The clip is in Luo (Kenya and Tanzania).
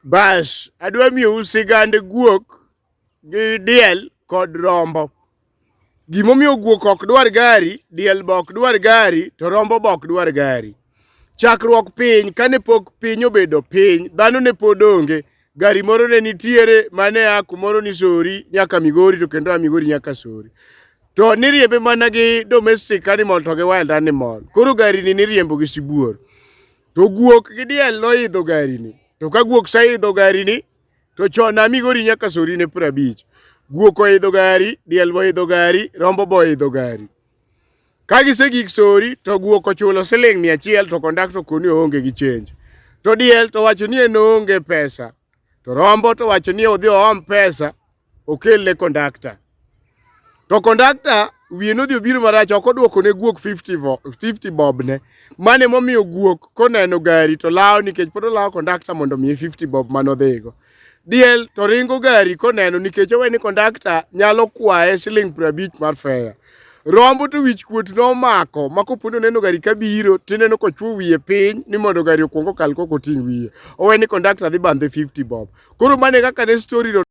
Bas, adwa miyou sigand guok gi diel kod rombo. Gimomiyo guok ok dwar gari, diel be ok dwar gari, to rombo be ok dwar gari. Chakruok piny, kane pok piny obedo piny, dhano ne pod onge. Gari moro ne nitiere mane a kumoro ni Sori nyaka Migori to kendo a Migori nyaka Sori. To niriembe mana gi domestic animal to gi wild animal. Koro gari ni niriembo gi sibuor. To guok gi diel noidho garini. To ka guok seidho garini, to chon a Migori nyaka Sori ne 50. Guok oidho gari, diel boidho gari, rombo boidho gari. Ka gisegik Sori to guok ochulo siling 100 to kondakta okoni oonge gi chenj. To diel to wacho ni en oonge pesa. To rombo to wacho ni odhi oom pesa okel ne kondakta. To kondakta wiye nodhi obiro marach ok odwoko ne guok 50, 50 bob ne. Mane momiyo guok koneno gari to lawo nikech pod olawo kondakta mondo omiye 50 bob mane odhigo. Diel to ringo gari koneno nikech owe ni kondakta nyalo kwaye siling 50 mar fare. Rombo to wich kuot nomako ma kopo ni oneno gari kabiro tineno kochwo wiye piny ni mondo gari okwong okal kok oting' wiye. Owe ni kondakta dhi bandhe 50 bob. Koro mane kaka ne story no.